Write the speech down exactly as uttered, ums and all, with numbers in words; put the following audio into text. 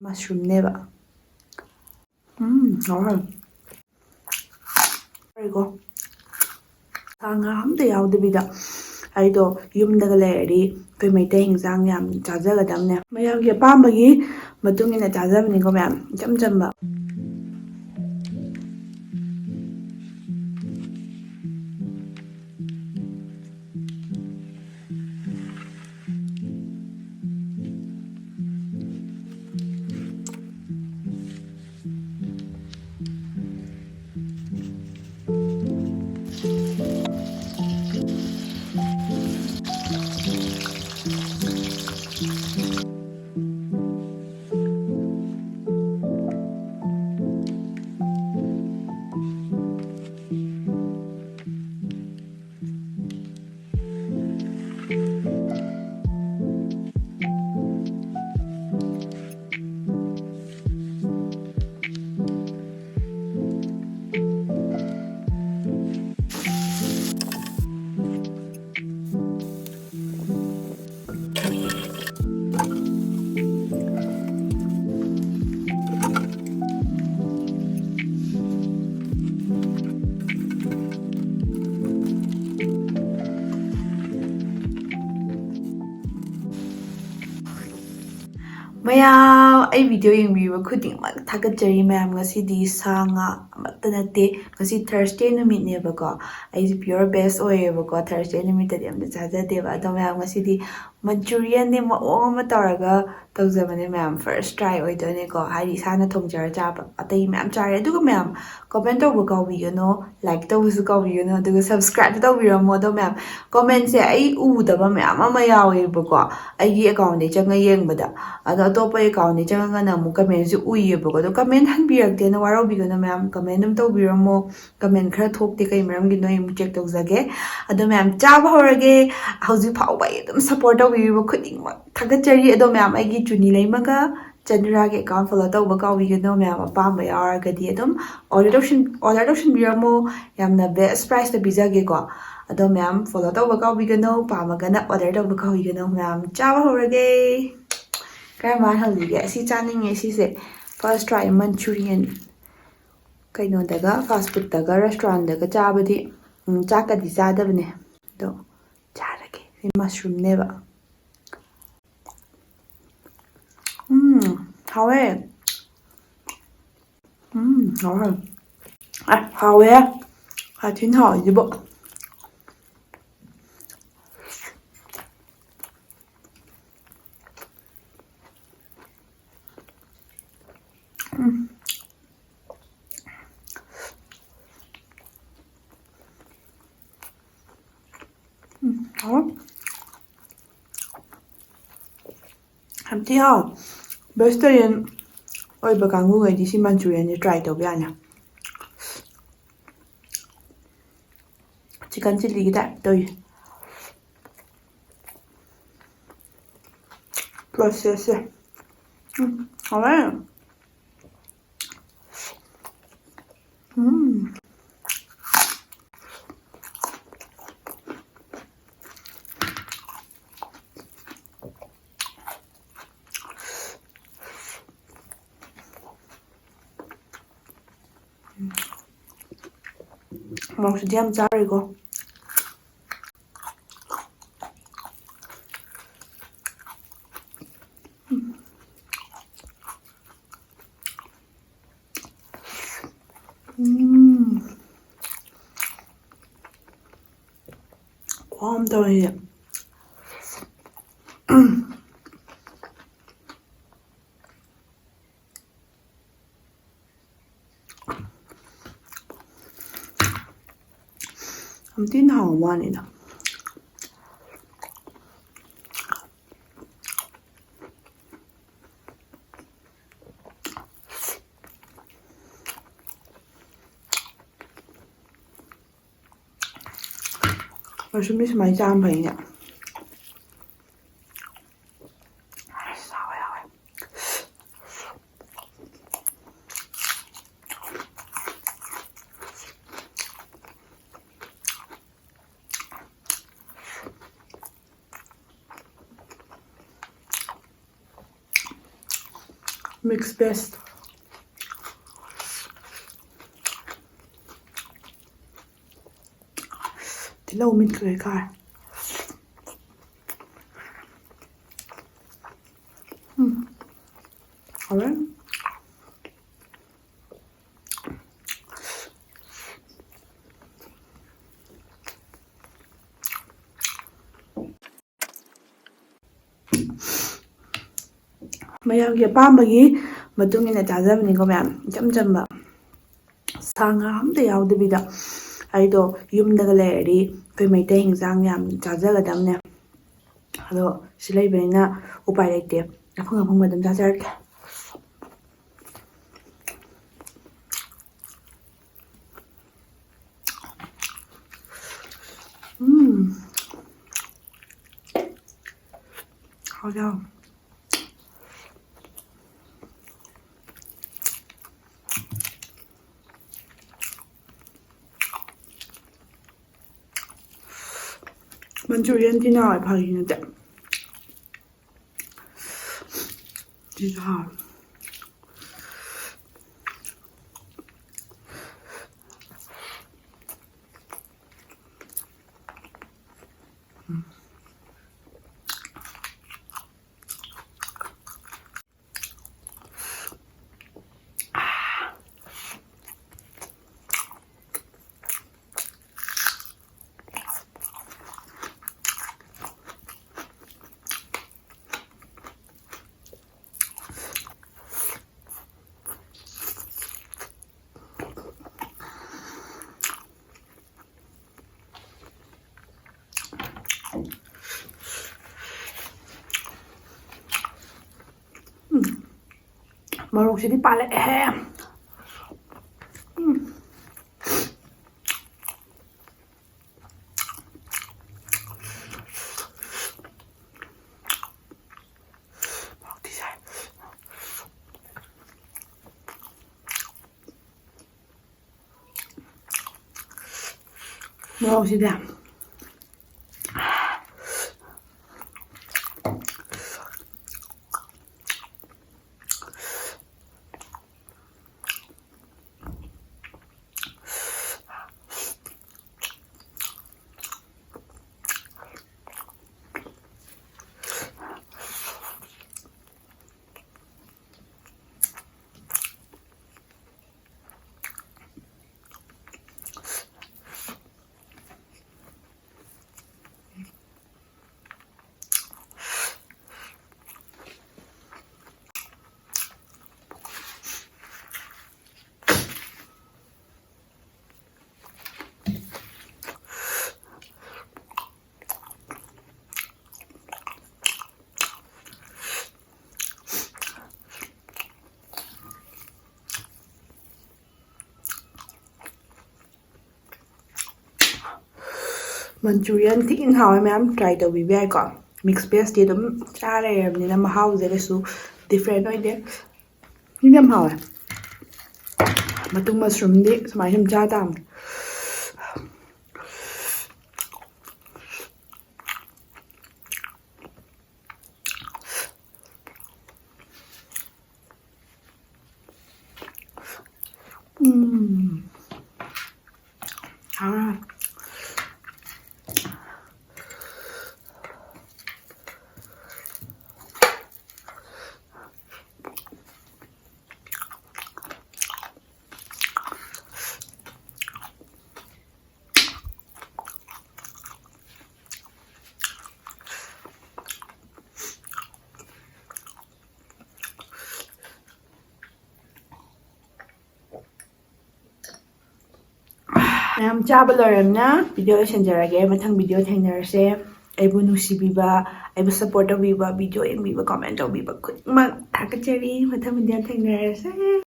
ꯃꯁꯔꯨꯝꯅꯦꯕ꯫ ꯎꯝ, ꯍꯥꯎꯔꯦ꯫ ꯍꯥꯎꯔꯦꯀꯣ꯫ ꯁꯥ ꯉꯥ ꯑꯝꯇ ꯌꯥꯎꯗꯕꯤꯗ ꯑꯩꯗꯣ ꯌꯨꯝꯗꯒ ꯂꯩꯔꯗꯤ ꯑꯩꯈꯣꯏ ꯃꯩꯇꯩ ꯍꯤꯟꯖꯥꯡ ꯌꯥꯝ ꯆꯥꯖꯒꯗꯕꯅꯦ꯫ ꯃꯌꯥꯝꯒꯤ ꯑꯄꯥꯝꯕꯒꯤ ꯃꯇꯨꯡ ꯏꯟꯅ ꯆꯥꯖꯕꯅꯤꯀꯣ ꯃꯌꯥꯝ, ꯏꯆꯝ ꯆꯝꯕ꯫ ꯃꯌꯥꯝ, ꯑꯩ video ꯌꯦꯡꯕꯤꯕ ꯈꯨꯗꯤꯡꯃꯛ ꯊꯥꯒꯠꯆꯔꯤ ꯃꯌꯥꯝ꯫ ꯉꯁꯤꯗꯤ ꯁꯥ ꯉꯥ ꯑꯃꯠꯇ ꯅꯠꯇꯦ, ꯉꯁꯤ Thursday ꯅꯨꯃꯤꯠꯅꯦꯕꯀꯣ꯫ ꯑꯩꯁꯦ pure veg ꯑꯣꯏꯌꯦꯕꯀꯣ, Thursday ꯅꯨꯃꯤꯠꯇꯗꯤ ꯑꯝꯇ ꯆꯥꯖꯗꯦꯕ꯫ ꯑꯗꯣ ꯃꯌꯥꯝ, ꯉꯁꯤꯗꯤ Manchurianꯅꯦ, ꯃꯑꯣꯡ ꯑꯃ ꯇꯧꯔꯒ ꯇꯧꯖꯕꯅꯦ ꯃꯌꯥꯝ, first try ꯑꯣꯏꯗꯣꯏꯅꯦꯀꯣ꯫ ꯍꯥꯏꯗꯤ ꯏꯁꯥꯅ ꯊꯣꯡꯖꯔ ꯆꯥꯕ꯫ ꯑꯇꯩ ꯃꯌꯥꯝ ꯆꯥꯔꯦ꯫ ꯑꯗꯨꯒ ꯃꯌꯥꯝ, comment ꯇꯧꯕ ꯀꯥꯎꯕꯤꯒꯅꯣ, like ꯇꯧꯕꯁꯨ ꯀꯥꯎꯕꯤꯒꯅꯣ, ꯑꯗꯨꯒ subscribe ꯇꯧꯕꯤꯔꯝꯃꯣ꯫ ꯑꯗꯣ ꯃꯌꯥꯝ, commentꯁꯦ ꯑꯩ ꯎꯗꯕ ꯃꯌꯥꯝ ꯑꯃ ꯌꯥꯎꯋꯦꯕꯀꯣ, ꯑꯩꯒꯤ accountꯗꯒꯤ ꯆꯪꯉ ꯌꯦꯡꯕꯗ꯫ ꯑꯗꯣ ꯑꯇꯣꯞꯄ accountꯗꯒꯤ ꯆꯪꯉꯒꯅ ꯑꯃꯨꯛ commentꯁꯦ ꯎꯏꯌꯦꯕꯀꯣ꯫ ꯑꯗꯣ comment ꯍꯟꯕꯤꯔꯛꯇꯦꯅ ꯋꯥꯔꯧꯕꯤꯒꯅꯣ ꯃꯌꯥꯝ, comment ꯑꯗꯨꯝ ꯇꯧꯕꯤꯔꯝꯃꯣ꯫ Comment ꯈꯔ ꯊꯣꯛꯇꯦ, ꯀꯩ ꯃꯔꯝꯒꯤꯅꯣ ꯑꯩ ꯑꯃꯨꯛ check ꯇꯧꯖꯒꯦ꯫ ꯑꯗꯣ ꯃꯌꯥꯝ, ꯆꯥꯕ ꯍꯧꯔꯒꯦ꯫ ꯍꯧꯖꯤꯛ ꯐꯥꯎꯕ ꯑꯩ ꯑꯗꯨꯝ support ꯇꯧꯕꯤꯔꯤꯕ ꯈꯨꯗꯤꯡꯃꯛ ꯊꯥꯒꯠꯆꯔꯤ꯫ ꯑꯗꯣ ꯃꯌꯥꯝ, ꯑꯩꯒꯤ ꯆꯨꯅꯤ ꯂꯩꯃꯒ ꯆꯅꯨꯔꯥꯒꯤ account follow ꯇꯧꯕ ꯀꯥꯎꯕꯤꯒꯅꯣ ꯃꯌꯥꯝ꯫ ꯑꯄꯥꯝꯕ ꯌꯥꯎꯔꯒꯗꯤ ꯑꯗꯨꯝ order ꯇꯧꯁꯤꯟ-, order ꯇꯧꯁꯤꯟꯕꯤꯔꯝꯃꯣ꯫ ꯌꯥꯝꯅ best priceꯇ ꯄꯤꯖꯒꯦꯀꯣ꯫ ꯑꯗꯣ ꯃꯌꯥꯝ, follow ꯇꯧꯕ ꯀꯥꯎꯕꯤꯒꯅꯣ, ꯄꯥꯝꯃꯒꯅ order ꯇꯧꯕ ꯀꯥꯎꯕꯤꯒꯅꯣ ꯃꯌꯥꯝ꯫ ꯆꯥꯕ ꯍꯧꯔꯒꯦ꯫ ꯀꯔꯝꯕ ꯍꯥꯟꯅ ꯍꯧꯁꯤꯒꯦ? ꯑꯁꯤ ꯆꯥꯅꯤꯡꯉꯦ, ꯁꯤꯁꯦ꯫ First try Manchurian꯫ ꯀꯩꯅꯣꯗꯒ, fast foodꯇꯒ, restaurantꯗꯒ ꯆꯥꯕꯗꯤ, ꯎꯝ, ꯆꯥꯛꯀꯗꯤ ꯆꯥꯗꯕꯅꯦ꯫ ꯑꯗꯣ ꯆꯥꯔꯒꯦ꯫ ꯁꯤ mushroomꯅꯦꯕ꯫ ꯎꯝ, ꯍꯥꯎꯋꯦ꯫ ꯎꯝ, ꯍꯥꯎꯋꯦ꯫ ꯑ, ꯍꯥꯎꯋꯦ꯫ ꯁꯥꯊꯤꯅ ꯍꯥꯎꯋꯦ ꯁꯤꯕꯣ꯫ ꯎꯝ꯫ ꯎꯝ, ꯍꯥꯎꯋꯦ꯫ ꯌꯥꯝ ꯊꯤ ꯍꯥꯎꯋꯦ꯫ Vegetarian ꯑꯣꯏꯕ ꯀꯥꯡꯕꯨꯈꯩꯗꯤ ꯁꯤ Manchurianꯁꯦ try ꯇꯧꯕ ꯌꯥꯅꯤ꯫ Chicken chilliꯒꯤ type ꯇꯧꯏ processꯁꯦ꯫ ꯎꯝ, ꯍꯥꯎꯋꯦ꯫ ꯎꯝ꯫ ꯃꯣꯔꯣꯛꯁꯤꯗꯤ ꯌꯥꯝ ꯆꯥꯔꯣꯏꯀꯣ꯫ ꯎꯝ꯫ ꯈꯨꯍꯥꯎ ꯑꯃ ꯇꯧꯔꯦ꯫ ꯌꯥꯝ ꯊꯤꯅ ꯍꯥꯎꯕ ꯋꯥꯅꯤꯗ꯫ ꯃꯁꯤ ꯃꯤ ꯁꯨꯃꯥꯏꯅ ꯆꯥꯕ ꯐꯩꯅꯦ꯫ ꯑꯁ, ꯍꯥꯎꯋꯦ, ꯍꯥꯎꯋꯦ꯫ Mix best. ꯇꯤꯜꯍꯧ ꯃꯤꯠꯈ꯭ꯔꯦ ꯀꯥꯏ꯫ ꯎꯝ꯫ ꯍꯥꯎꯔꯦ꯫ ꯃꯌꯥꯝꯒꯤ ꯑꯄꯥꯝꯕꯒꯤ ꯃꯇꯨꯡ ꯏꯟꯅ ꯆꯥꯖꯕꯅꯤꯀꯣ ꯃꯌꯥꯝ꯫ ꯏꯆꯝ ꯆꯝꯕ, ꯁꯥ ꯉꯥ ꯑꯝꯇ ꯌꯥꯎꯗꯕꯤꯗ꯫ ꯑꯩꯗꯣ ꯌꯨꯝꯗꯒ ꯂꯩꯔꯗꯤ ꯑꯩꯈꯣꯏ ꯃꯩꯇꯩ ꯍꯤꯟꯖꯥꯡ ꯌꯥꯝ ꯆꯥꯖꯒꯗꯕꯅꯦ꯫ ꯑꯗꯣ ꯁꯤ ꯂꯩꯕꯅꯤꯅ ꯎꯄꯥꯏ ꯂꯩꯇꯦ꯫ ꯑꯐꯪ ꯑꯐꯪꯕ ꯑꯗꯨꯝ ꯆꯥꯖꯔꯒꯦ꯫ ꯎꯝ꯫ ꯍꯥꯎꯖꯥꯎ꯫ Manchurian ꯇꯤ ꯅꯥꯎꯋꯦ, ꯐꯥꯒꯤ ꯅꯠꯇꯦ꯫ ꯁꯤꯁꯨ ꯍꯥꯎꯋꯦ꯫ ꯎꯝ꯫ ꯃꯣꯔꯣꯛꯁꯤꯗꯤ ꯄꯥꯜꯂꯛꯑꯦꯍꯦ꯫ ꯎꯝ꯫ ꯍꯥꯎꯇꯤ ꯁꯥꯏ꯫ ꯃꯣꯔꯣꯛꯁꯤꯗꯤ꯫ Manchurian ꯊꯤꯅ ꯍꯥꯎꯋꯦ, ꯃꯌꯥꯝ try ꯇꯧꯕꯤꯕ ꯌꯥꯏꯀꯣ꯫ Mix vegꯇꯤ ꯑꯗꯨꯝ ꯆꯥ ꯂꯩꯔꯕꯅꯤꯅ ꯃꯍꯥꯎꯁꯦ ꯀꯩꯁꯨ different ꯑꯣꯏꯗꯦ꯫ ꯃꯤꯗꯤ ꯌꯥꯝ ꯍꯥꯎꯋꯦ꯫ ꯃꯇꯨꯝ mushroomꯗꯤ ꯁꯨꯃꯥꯏꯅ ꯁꯨꯝ ꯆꯥ ꯇꯥꯕꯅꯦ꯫ ꯎꯝ꯫ ꯍꯥꯎꯔꯦ꯫ ꯃꯌꯥꯝ ꯆꯥꯕ ꯂꯣꯏꯔꯝꯅ video ꯂꯣꯏꯁꯤꯟꯖꯔꯒꯦ꯫ ꯃꯊꯪ video ꯊꯦꯡꯅꯔꯁꯦ꯫ ꯑꯩꯕꯨ ꯅꯨꯡꯁꯤꯕꯤꯕ, ꯑꯩꯕꯨ support ꯇꯧꯕꯤꯕ, video ꯌꯦꯡꯕꯤꯕ, comment ꯇꯧꯕꯤꯕ ꯈꯨꯗꯤꯡꯃꯛ ꯊꯥꯒꯠꯆꯔꯤ꯫ ꯃꯊꯪ video ꯊꯦꯡꯅꯔꯁꯦ꯫